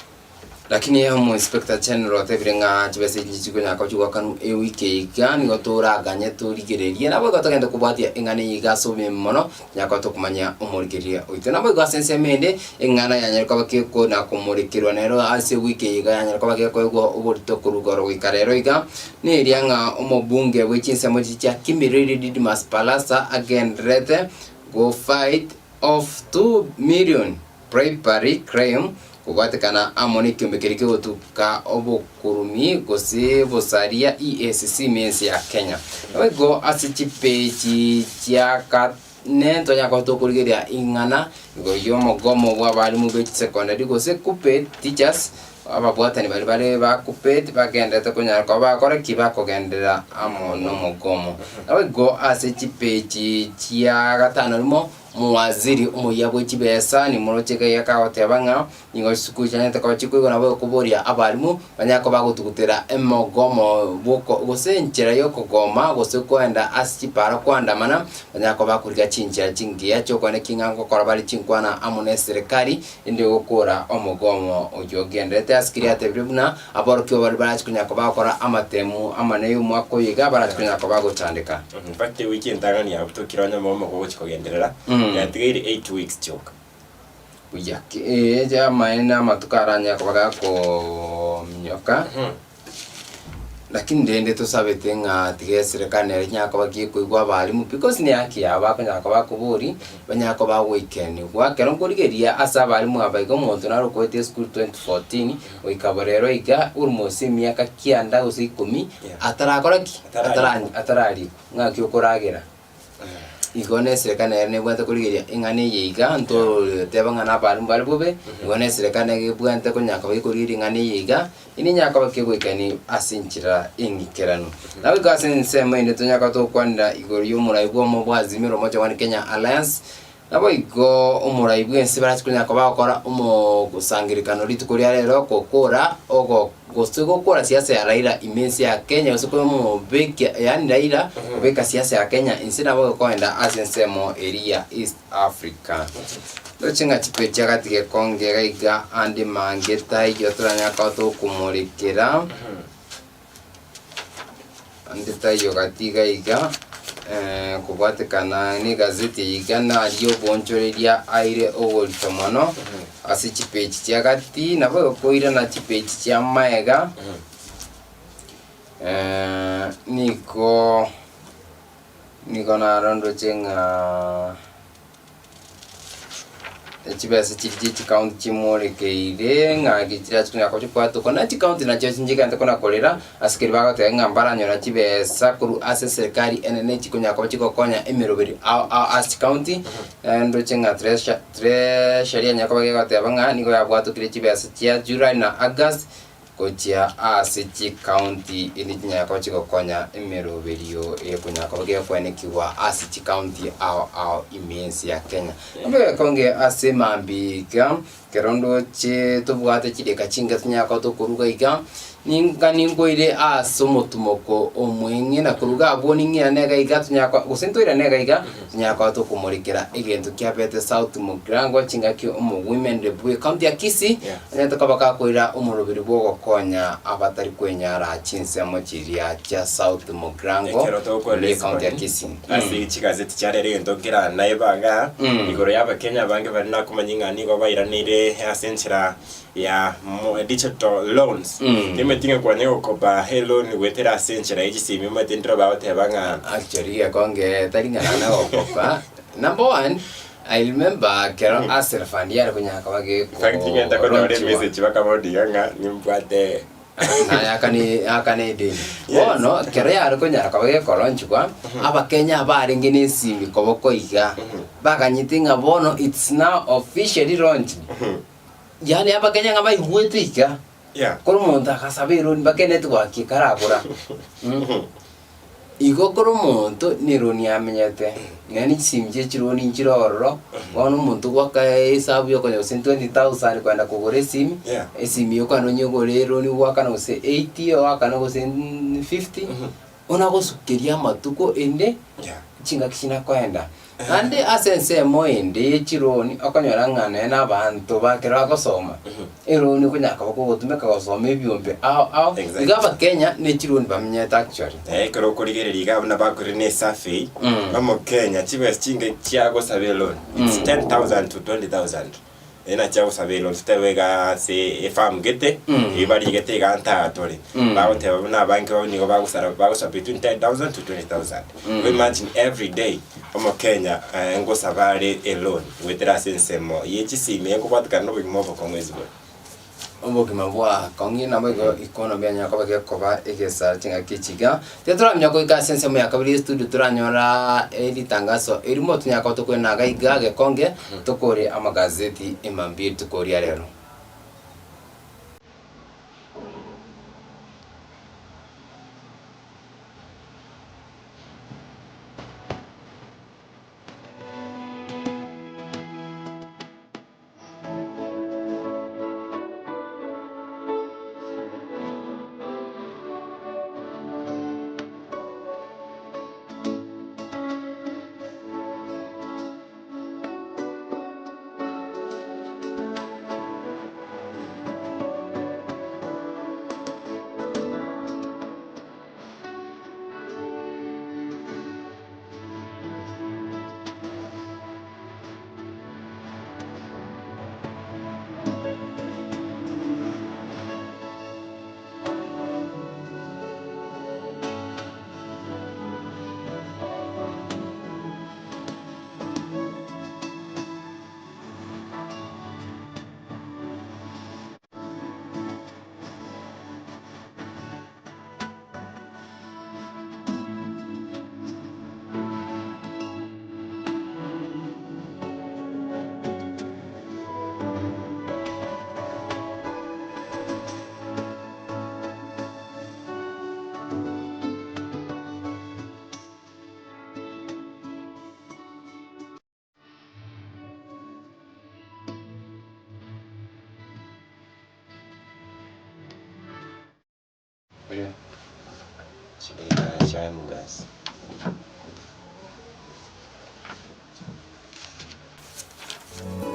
Lakini omo inspector general otebire ng'a chibesa echi nchikonyara koba chigoakanwa ewiki eye iga nigo toraganye torigererie naboigo togende kobwatia eng'ana eye iga ase obobe mono tonyare koba tokomanya omorigereria oito. Naboigo ase ensemo ende eng'ana yanyare koba kekona komorekerwa nero ase ewiki eye iga yanyare koba gekoegwa oborito korwa igoro goika rero iga neria ng'a omobunge bwe chinsemo chiria chia Kimilili Didmus Barasa agendererete go fight off 2 million bribery claim kobwatekana amo nekiombe keria kegotuka obokurumi gose bosaria EACC mense ya Kenya. Naboigo ase chipeji chia kane ntonyara koba tokorigereria ing'ana igoro y'omogomo bw'abalimu be chisecondary gose KUPPET teachers ababwatani baria bare ba KUPPET bagenderete konyara koba bagokora ki? Bakogenderera amo nomogomo. Naboigo ase chipeji chia gatano rimo. Omowaziri omoyia bwe chibesa nimoroche iga iga kagoteba ng'a nigo chisukuru chianyarete koba chikoigwa nabo okoboria abalimu banyare koba bagotugutera emogomo bw'oko gose enchera y'okogoma gose koenda ase chipara koandamana, banyare koba bakorigia chinchera chingiya chi'okoenekia ng'a ngokora bare chinkwana amo neserekari ende gokora omogomo oyio ogendererete. Ase keria atebire buna aborokigwa baria barachi konya koba bagokora amatemu amanene y'omwaka oyo iga barachi konya koba bagochandeka. In fact ewiki entang'ani yabo tokire onye omogomo ogochi kogenderera, yatigaire 8 weeks chioka. Buya ki ee amaene na amatuko aranyare koba gakominyoka, lakini rende tosabete ng'a tiga eserekari nere enyare koba gekoigwa abalimu because ne haki yabo bakonyara koba bakoboria, banyare koba bagoikeraniwa. Ekero nkorigereria ase abalimu aba iga omonto nare okoete esukuru 2014 goika borero iga almost emiaka kianda gose ikomi, atarakora ki? Atararikwa atararikwa, ng'aki okoragera. Igo neserekari nere nebwate korigereria eng'ana eye iga, ntooteba ng'a nabaalimu bare bobe, igo neserekari nere ebwate konya koba gekorigereria eng'ana eye iga, ere enyare koba kegoikani ase enchera eng'ikeranu. Nabo igo ase ensemo ende tonyare koba togokwanera igoro ya omorai bwa omo bwa Azimio la Umoja One Kenya Alliance, Naboigo omorai bw'ense barache konya koba agokora omosangererekano rituko ria rero gokora ogo gose gokora siasa ya Raila ime ense ya Kenya gose komobekia yaani Raila kobeka siasa ya Kenya inse nabo ekoenda ase ensemo eria ya East Africa. Ndoche ng'a chipeji chiagati gekonge iga iga ande mange taiyo toranyare koba tokomorekera. Ande taiyo gati iga iga, kobwatekana negazeti eye iga naria oboonchoreria aire ogorita mono ase chipeji chia gati, nabo egokoirana chipeji chia maega, nigo nigo naro ndoche ng'a. Chibesa chiria chie chikaunti chimorekeire ng'aki chirache konya koba chikwatuka na chikaunti nachio nchigente kona korera ase keria bagoteba ng'a mbaranyora chibesa korwa ase eserikari enene chikonya koba chigokonya emeroberi ao ao ase chikaunti, ndoche ng'a treasure treasury yanyara koba gegoteba ng'a nigo yabwatokire chibesa chia July na August. Gochia ase chikaunti endi chinyare koba chigokonya emeroberio ekonyara koba gekwenekigwa ase chikaunti ao ao ime y'ense ya Kenya. Emekonge ase mambia iga, ekero ndoche tobwate chideka chinke tonyare koba tokoruga iga, ninga ninkoire ase omotumoko omweng'e na koruga abwo ning'irane iga iga tonyare koba gose ntoirane iga iga, tonyare koba tokomorekera egento kiabete South Mugirango chingaki omo women rep bwe county ya Kisii, Onye tokoba gakoira omoroberi bw'ogokonya abatari kwenyara chinsemo chiria chia South Mugirango Ekero togokwana ime y'Ecounty ya esibani, Kisii. ase chigazeti chia rero egento nkera naeba iga, igoro y'Abakenya abange baria nakomanya ng'a nigo bairaneire ase enchera ya mo digital loans. Nimanyete ng'a kwanya gokopa eloan goetera ase enchera ye chisimi omanyete ndiro bagoteba ng'a Actually gekonge tari ng'a nana gokopa. Number one, I remember kero Hustler Fund yare konyara koba In fact ng'enda konyora gekoronchiwa. emessage bakaboria ng'a nimbwate Naye akane akane edeni. Yes. Bono kero yare konyara koba gekoronchigwa, Abakenya abarenge na esimi koboko iga, baganyete ng'a bono it's now officially launched. Yaani Abakenya ng'a baigwete iga, Yeah. kore omonto agasaba eroni mpaka enetwork ekarabora. Igo kera omonto neroni amenyete, nonya ne chisimi chie chironi nchire ororo, bono omonto goaka esabu ya okonya gose 20,000 kogenda kogora esimi, Yeah. esimi eywo okogenda onyegore eroni goakana gose 80 oakane gose 50, bono agosukeria amatuko ende Yeah. chingaki chinakoenda. Naende ase ensemo ende ye chironi okonyora ng'a nonya na abanto ba ekero bagosoma, eroni okonyara koba kogotumeka gosoma ebiombe ao ao. Exactly. Iga abakenya ne chironi bamenyete actually. Eh, ekero okorigereria iga buna bakorire na esurvey, omokenya chibesa chinge chiagosaba eloan, it's 10,000 to 20,000. Ere nachia gosaba eloan totebe iga ase efarm gete, eyio barigete iga ntatore. Bagoteba buna abange babo nigo bagosara bagosaba between 10,000 to 20,000. Igo imagine every day omokenya ngosaba are eloan goetera ase ensemo ye chisimi ekobwatekana na obogima obokong'u ase bore. Obogima bwa kong'ina nabo igo economy yanyara koba gekoba egesara chingaki echi iga. Tiga toramanya goika ase ensemo ya kabere ye studio toranyora eritangaso erimo tonyara koba tokoirana iga iga gekonge tokore amagazeti emambia rituko ria rero. Buya. Chidakika chia mugasi.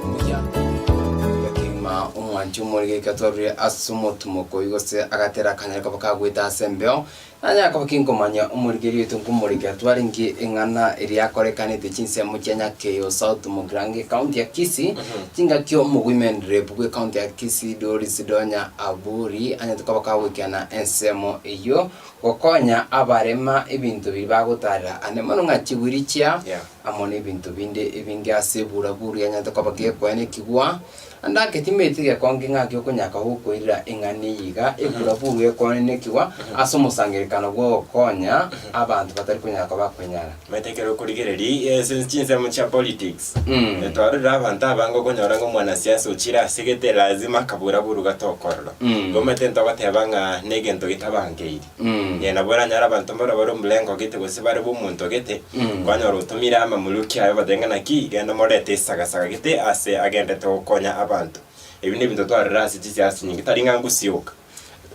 Buya. Buya kegima omwanchi omorige gatwarire ase omotumoko oyo gose agatera akanyare koba kagwete ase embeo, nanyare koba kinkomanya omorigeri oito nkomorikera twarenge eng'ana eria yakorekanete chinsemo chia Nyakeyo South Mugirango ecounty ya Kisii, chingaki omowomen rep bwe county ya Kisii Doris Donya Aburi anyarete koba kagoikerana ensemo eyio gokonya abarema ebinto biria bagotarera ande mono ng'a chigwiri chia Yeah. amo nebinto binde ebinge ase eburaburu yanyarete koba gekoenekigwa, ande ake timeti gekonge ng'aki okonyaka gokoirera eng'ana eye iga, eburaburu ekoenekigwa ase omosangererekano bw'ogokonya abanto batari konyara koba kwenyara. Omanyete ekero okorigereria ase chinsemo chia politics, Mm. twarorire abanto abange okonyora ng'a omwanasiasa ochire asegete lazima akaburaburu gatokorora. Mm. Igo omanyete ntogoteba ng'a negento getabangeiri. Mm. Eh, nabo oranyore abanto mbaro bare omurengo gete gose bare bw'omonto gete, Mm. kwanyora otomire amamuluki aye obatebie ng'a naki, genda morete esagasaga gete ase agendete gokonya abanto. Ebi nebinto twarorire ase chisiasa chinyinge, tari ng'a ngosioka.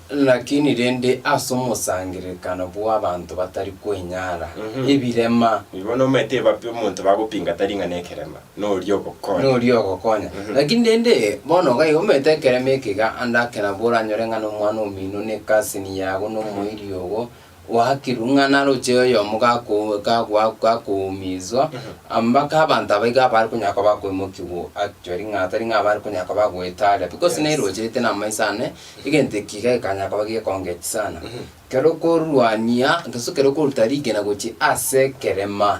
Lakini rende ase omosangererekano bw'abanto batari kwenyara, Mhm. ebirema. Igo nomanyete ebape omonto bagopinga tari ng'a nekerema, noria ogokonya. Noria ogokonya. Lakini rende, bono iga iga omanyete ekerema eke iga, ande ake nabo oranyore ng'a nomwana omino, na ecousin yago, na omoiri ogo, oakirwe ng'a naroche oyomo gako gagwa gakoumizwa, mpaka abanto aba iga abare konyara koba bakoimokigwa actually ng'a tari ng'a abare konyara koba bagoeta aria, because Yes. nerochete na amaiso ane, egento eke iga gekanyara koba gekongechi sana. Kero okorwania, gose kero okoruta rigena gochia ase ekerema,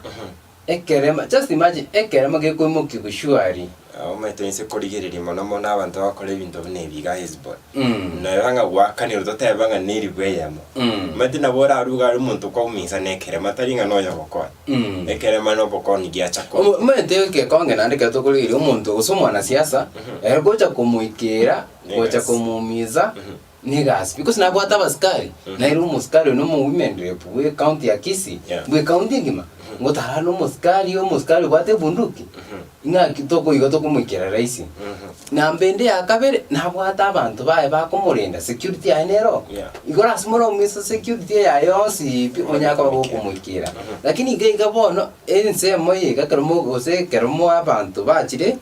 Ekerema, just imagine, ekerema gekoimokigwa surely. Omanyete inse korigereria mono mono abanto bagokora ebinto buna ebi iga Hesbon. Mm. Naye ng'a gwakanirwe totebe ng'a neribwa eyemo. Mm. Omanyete nabo oraruge aria omonto kwaumisa nekerema tari ng'a noyo ogokonya. Mm. Ekerema na obokonyi giacha korwa. Omo- Omanyete egekonge naende ekero tokorigereria omonto gose omwanasiasa, ere gocha komoikera, gocha Negasi. komoumiza, Negasi because nabwate abasikari, naire omosikari oyo nomo women rep bwe county ya Kisii, Yeah. bwe county engima, ngotara na omosikari, omosikari obwate ebunduki, ng'aki tokoiga tokomoikera rahisi. Namba ende ya kabere, nabwate abanto baye bakomorenda, security yaye nero, Yeah. igoro ase moraumisa security yaye yonsi pi, onyare koba gokomoikera. Lakini iga iga bono, ensemo eye iga ekero mo gose ekero mo abanto bachire,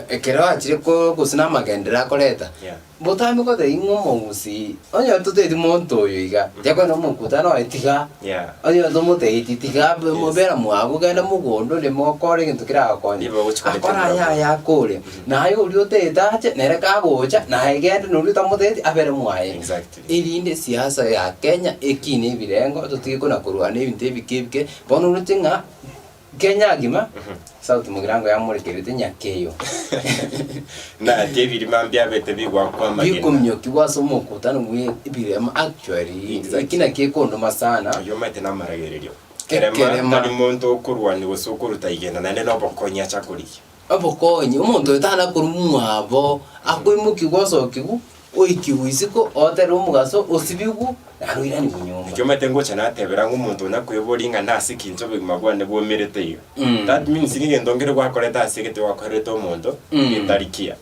ekero bachire ko gose na amagenderero akoreta, Yeah. Botambe gotebia ng'a omogusii, onye totebi monto oyo iga, tiakoenda omokutano oye tiga, Yeah. onye tomotebi tiga Yes. mobera mwago genda mogondo ore mokore egento keragokonye. Nigo ogochi koreta Akore aya ebirogo. aya akore, naye oria otagete ache, nere kagocha, naye gende na oria otamotebeti abere mwaye. Exactly. Erinde siasa ya Kenya ekine ebirengo, totige kona korwana ebinto ebike ebike, bono oroche ng'a Kenya agima, Sauti Mugirango yamorekerete nyakeyo. Naki ebirima mbiabete bigwakwa amagena. Bikominyokigwa ase omokutano bwe ebirema actually Exactly. eki nakio ekondoma sana. Oyio omanyete namaragererio. Kerema Ekerema. tari monto okorwania gose okoruta igena naende nobokonyi acha korigia. Obokonyi, omonto oyo tana korwa mwabo, akoimokigwa osokigwa, oikigwa isiko, oterwe omogaso, osibigwe, naende oiranigwe nyomba. Ekio omanyete ngocha natebera ng'a omonto onya koeboria ng'a nase ki inche obogima bwane bwomerete iga. Mm. That means ng'a egento nkere gwakorete ase egete gwakorerete omonto, Mm. getari kiya.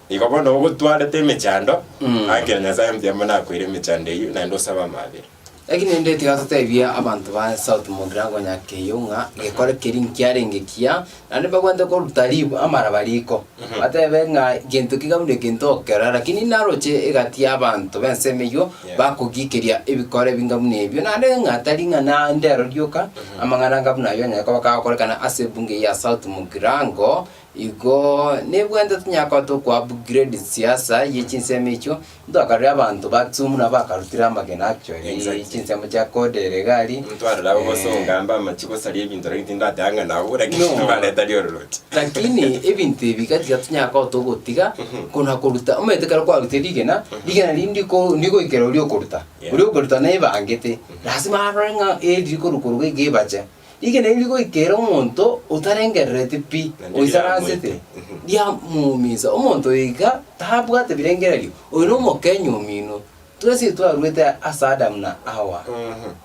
Igo bono ogotwarete emechando, Mm. akera Nyasaye mbuya mono akoire emechando eyio naende osabe amabera. Lakini rende tiga totebie abanto ba South Mugirango Nyakeyo ng'a gekore keria nkiarenge kiya, naende mbabwate koruta ribu amaraba riko, batebe ng'a gento ki buna eke ntokera, lakini naroche egati y'abanto b'ensemo eyio Yeah. bakogikeria ebikore binga buna ebio, naende ng'a tari ng'a naende ero rioka, amang'ana anga buna ayio anyare koba kagokorekana ase ebunge ya South Mugirango, Igo nebwenerete tonyare koba toko upgrade siasa ye chinsemo echio, ntwakarire abanto ba Kisumu nabo bakarutire amagena actually Exactly. chinsemo chia Kodere iga aria. Ntwarora abo bosonga mbamachi gosaria ebinto lakini tindateba ng'a nabwo lakini No. bareta riororoche. Lakini ebinto ebi iga tiga tonyare koba togotiga kona koruta omanyete ekero kwarutire rigena, rigena rinde ko ndigoikera oria okoruta, Yeah. oria okoruta nebangete, lazima arore ng'a eri rikorukorwa iga ebache. Rigena eri rigoikera omonto otarengerereti pi, Naende oisaransete, riamoite. riamoumisa. Omonto oyo iga tabwate birengererio, oyo nomokenya omino. Twensi twarwete ase Adamu na Hawa,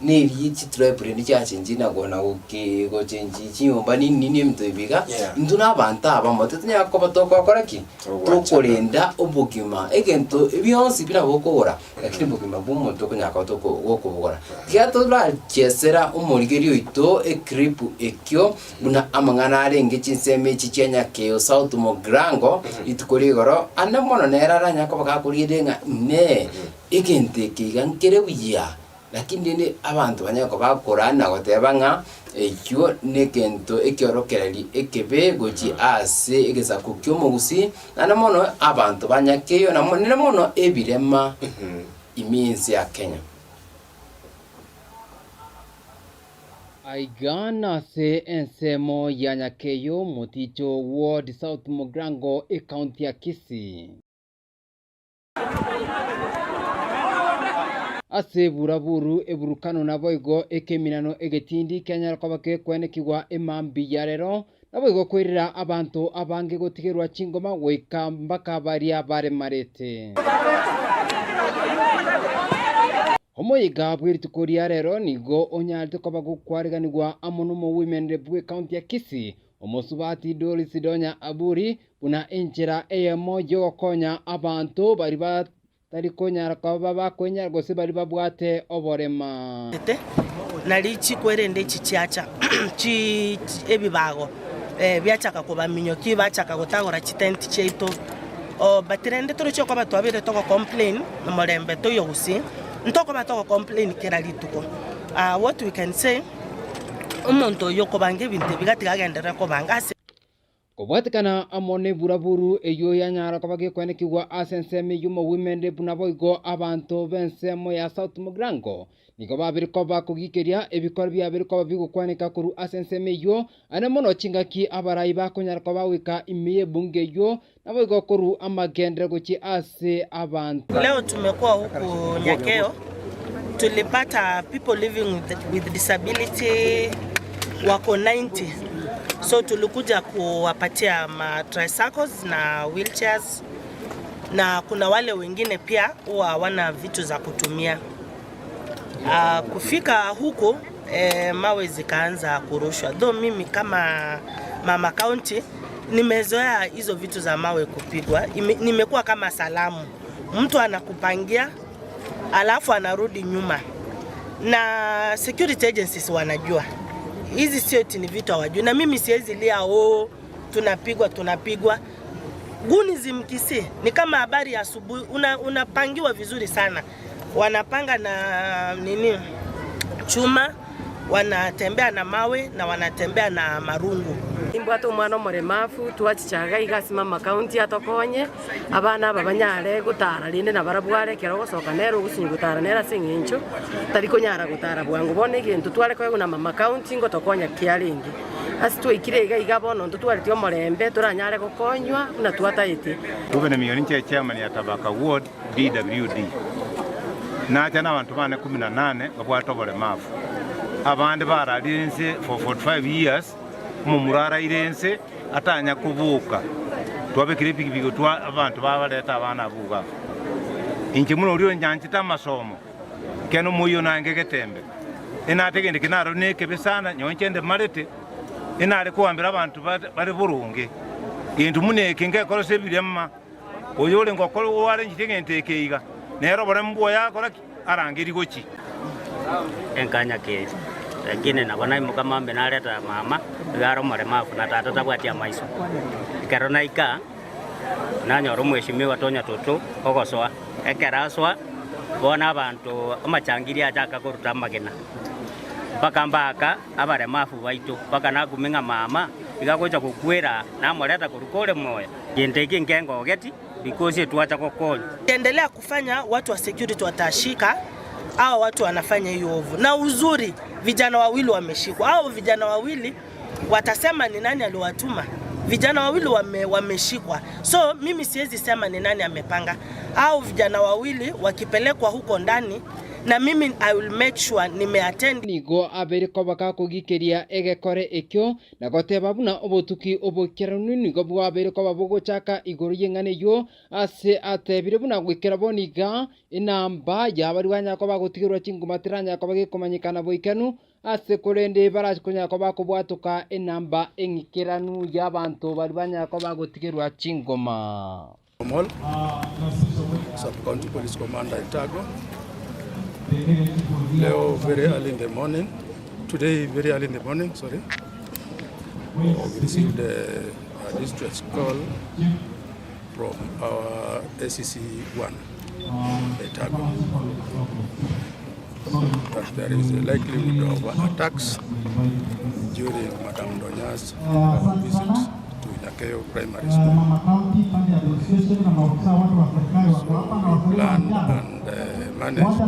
neri chitribe rende chiachenchire na kona goki gochenchi chinyomba nini nini ebinto ebi iga, Yeah. intwe na abanto abamo titonyara koba togokora ki? Togwanchana. Tokorenda obogima, egento bionsi buna gokogora, lakini obogima bwa omonto okonyara koba toko gokobogora. Tiga torachiesera omorigerio oito eclip ekio Buna amang'ana arenge chinsemo echi chia Nyakeo South Mugirango rituko rigoro, ande mono nere aranyare koba gakorigereria ng'a inee, egento eke iga nkere buya? Lakini rende abanto banyare koba bakorana na goteba ng'a ekio negento ekiorokereri ekebe gochia ase egesaku ki'omogusii, naende mono abanto ba Nyakeo na nere mono ebirema ime y'ense ya Kenya. Aiga nase ensemo ya Nyakeyo, Moticho Ward, South Mugirango, Ekaunti ya Kisii. Ase buraburu, eburukano naboigo ekeminano egetindi kianyara koba gekwenekigwa emambia ya rero, naboigo koirera abanto abange gotigerwa chingoma goika mpaka baria baremarete. Omoyega bw'erituko ria rero nigo onyarete koba gokwariganigwa amo n'omowomenere bw'ecounty ya Kisii, omosubati Doris Donya Aburi, buna enchera eyemo y'ogokonya abanto baria batari konyara koba bakwenyara gose baria babwate oborema. Nari chikwerende echi chiacha chi ebibago biachaka kobaminyokia bachaka gotagora chitenti chiaito. But rende toroche okoba twabeire togo complain omorembe toiyo gusii, ntokoba togo complain kera rituko. What we can say, omonto oyio okobanga ebinto ebi gatiga agenderere kobanga ase. Kobwatekana amo neburaburu eyio yanyara koba gekwenekigwa ase ensemo eyio Mowimende buna boigo abanto b'ensemo ya South Mugirango nigo babire koba kogikeria ebikoro biabire koba bigokwaneka korwa ase ensemo eyio Aye mono chingaki abarai bakonyara koba goika ime y'ebunge eyio, naboigo korwa amagenderero gochia ase abanto. Leo tumekuwa huku Nyakeo, tulipata people living with, with disability wako 90 so tulikuja kuwapatia ma tricycles na wheelchairs na kuna wale wengine pia huwa hawana vitu za kutumia. Uh, kufika huku eh, mawe zikaanza kurushwa. Though mimi kama mama county nimezoea hizo vitu za mawe kupigwa, nimekuwa kama salamu, mtu anakupangia alafu anarudi nyuma, na security agencies wanajua hizi sio eti ni vitu hawajui, na mimi siwezi lia oh, tunapigwa tunapigwa. Guni zimkisi ni kama habari ya asubuhi, unapangiwa una vizuri sana, wanapanga na nini chuma, wanatembea na mawe na wanatembea na marungu. Nimbwate omwana omoremafu, twachicha iga iga ase mama county atokonye, abana aba banyare gotara rende nabarabwo are ekero ogosoka nere ogosunywa gotara nere ase eng'encho tari konyara gotara bwango. Bono egento tware koegwa na mama county ngotokonya kiarenge. Ase twaikire iga iga bono ntotwareti omorembe toranyare gokonywa buna twataete. Reuben Miyo ninche chairman ya Tabaka Ward BWD. Nacha nabanto bane 18 babwate oboremavu. Abande bararire inse for 45 years, omomura araire inse atanya koboka. Twabekire epikipiki gotwa abanto babareta abana abwo iga. Inche buna oria onyanchete amasomo, ekiagera omoyio nange getembe. Enate gende ki narorire nekebe sana, nyowe inche ndemarete, enare koambera abanto bare boronge. Gento buna eke ngekora ase ebirema. Oyorenge okora oarenchire egento eke iga, nere oboremu bwoye akora ki? Arangerie gochia. Enkanya keri, lakini nabo naimoka mambia nareta mama, iga are omoremafu na tata tabwati amaiso. Ekero naika, nanyora omweshimiwa Tonya Toto ogosoa, ekero asoa, bono abanto amachangiri achaka koruta amagena, mpaka mbaaka abaremafu baito, mpaka nakumia ng'a mama iga agocha gokwera aa, namoreta korwa kore moyo. Gento eke nkengogeti, because etwacha gokonya. Endelea kufanya watu wa security watashika hao watu wanafanya hiyo ovu, na uzuri vijana wawili wameshikwa. Hao vijana wawili watasema ni nani aliwatuma. Vijana wawili wame, wameshikwa, so mimi siwezi sema ni nani amepanga. Hao vijana wawili wakipelekwa huko ndani Na mimi I will make sure nime attend. Nigo abeire koba gakogikeria egekore ekio, na goteba buna obotuki oboikeranu nigo bwabeire koba bogochaka igoro y'eng'ana eyio, ase atebire buna goikera bono iga enamba y'abaria banyare koba bagotigerwa chinguma teranyare koba gekomanyekana boikeranu, ase korende barache konyara koba bakobwatoka enamba eng'ikeranu y'abanto baria banyare koba bagotigerwa chingoma. Omol, Sub County Police Commander Etago. Leo very early in the morning, today very early in the morning, sorry, we received a, a distress call from our ACC1 Etago that there is a likelihood of attacks during Madam Donya's visit to Nyakeyo Primary School. So we planned and managed to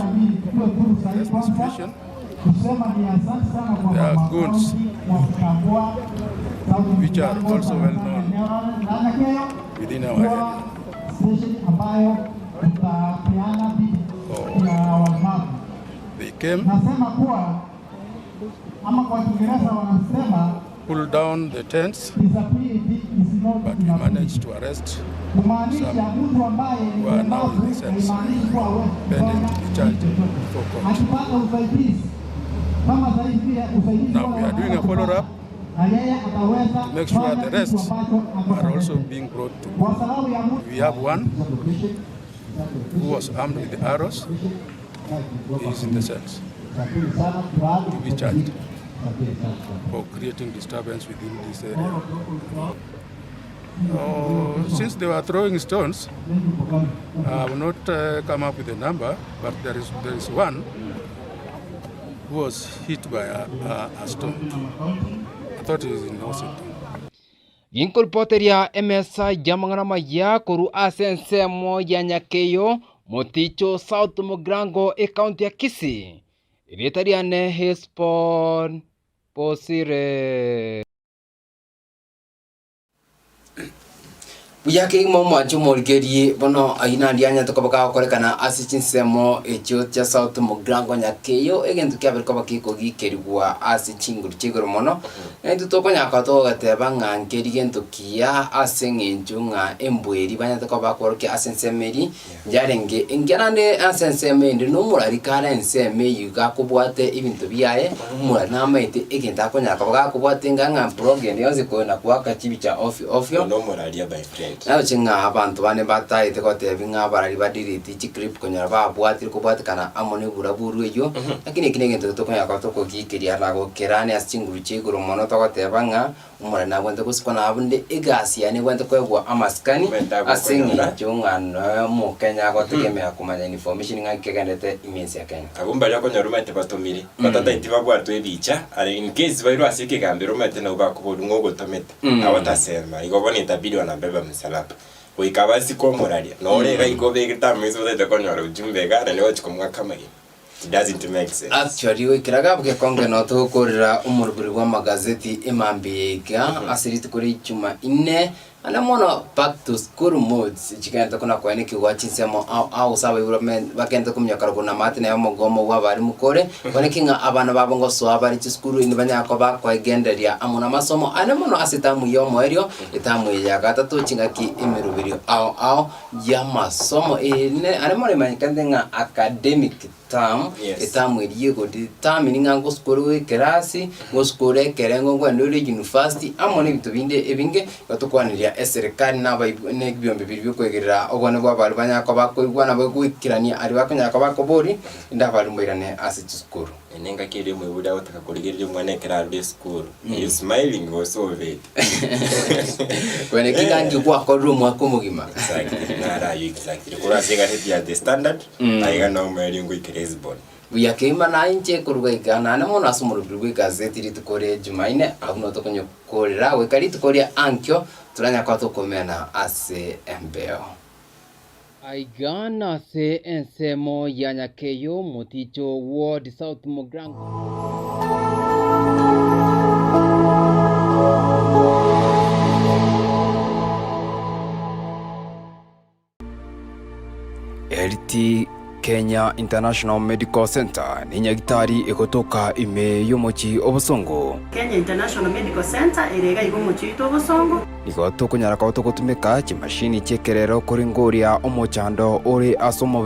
address the situation. There are goons which are also well known within our area. Oh, they came, pulled down the tents, but we managed to arrest some who are now in the cells, pending to be charged before court. Now we are doing a follow-up to make sure the rest are also being brought to book. We have one who was armed with the arrows. He is in the cells to be charged for creating disturbance within this area. Since they were throwing stones, I will not come up with a number, but there is one who was hit by a stone. I thought he was in hospital. Ginkoripoteria emesa y'amang'ana amaya korwa ase ensemo ya Nyakeyo, Moticho South Mugirango, ecounty ya Kisii. Erieta riane Hesbon Bosire. Buya kegima omwanche omorigererie bono ayio naende anyarete koba kagokorekana ase chinsemo echio chia South Mugirango Nyakeyo egento kiabere koba kekogikerigwa ase chinguru chia igoro mono. Na intwe tokonyara koba togogeteba ng'a nkeri gento kiya ase eng'encho ng'a embweri banyarete koba bakworokia ase ensemo eria Yarenge engiya naende ase ensemo ende nomorari kare ensemo eyio iga akobwate ebinto biaye, omorari namaete egento akonyara koba gakobwate enga ng'a blog ende yonsi kona goaka chibicha ofio ofio. Nomoraria my friend. Naroche ng'a abanto bande mbataete gotebi ng'a abarari ba delete chiclip konyora babwatire kobwatekana amo na eburaburu eyio, lakini eki negento tokonyara koba tokogiikeria na gokerania ase chinguru chia igoro mono togoteba ng'a Omorani nagwenerete gosikwa naende egasi yaye negwenerete koegwa amasikani ase eng'encho ng'a noe omokenya agotegemea komanya information ng'a kegenderete ime ense ya Kenya. Abwo mbaria okonyora omanyete batomire, batataeti babwatwe ebicha, are in case bairwe ase ekegambero omanyete nabwo bakoborwa ng'a ogotomete, agotasema, igo bono itabidi wanabeba msalaba. Goika basikwe omoraria, nore iga igo obegete amaiso otagete konyora ujumbe iga, naende gochia komoaka amagena. It doesn't make sense. Actually goikera gabu gekonge no togokorera omoroberi bw'amagazeti emambia iga ase rituko ria Ijumaa ine ande mono back to school moods chigento kona koenekigwa chinsemo ao ao gose abaibori bame bagente kominyoka rogoro na amate naye omogomo bwa abarimu kore kwaneki ng'a abana babo ngosoa bare chisukuru inde banyare koba bakoegendereria amo namasomo ande mono ase etamu ya omoerio etamu eye ya gatato chingaki emeroberio ao ao y'amasomo ere are moremanyekanete ng'a academic term, etamu eria egodetermine ng'a ngosukore ore ekerasi, ngosukore ekerengo nkoende ore university, amo na ebinto binde ebinge, igo tokwaneria eserekari na abaibwe na ebiombe biria biokoegerera obone bwa abaria banyare koba bakoigwana bagoikerania aria bakonyara koba bakobori, rende abaria mbairane ase chisukuru. Eye nengaki eria omoibori agotaka korigereria omwana ekero arure esukuru. Are you smiling gose obete? Kwene ki ng'a nki gwakorire omwaka omogima? Exactly, naro ayio exactly. Korwa ase egaseti ya The Standard, aiga nao omoerio ngoikera Hesbon. Buya kegima naye inche koruga iga naende mono ase omorobiri bw'egazeti rituko ria Jumaine, abwo nabo tokonyokorera goika rituko ria ankio toranyare koba tokomena ase embeo. Aiga nase ensemo ya Nyakeyo, Moticho Ward, South Mugirango. Health Kenya International Medical Centre nenyagitari egotoka ime y'omochie o Bosongo. Kenya International Medical Centre ere iga iga omochie oito o Bosongo. Nigo tokonyara koba togotumeka chimashini chi'ekerero korengoria omochando ore ase omobere.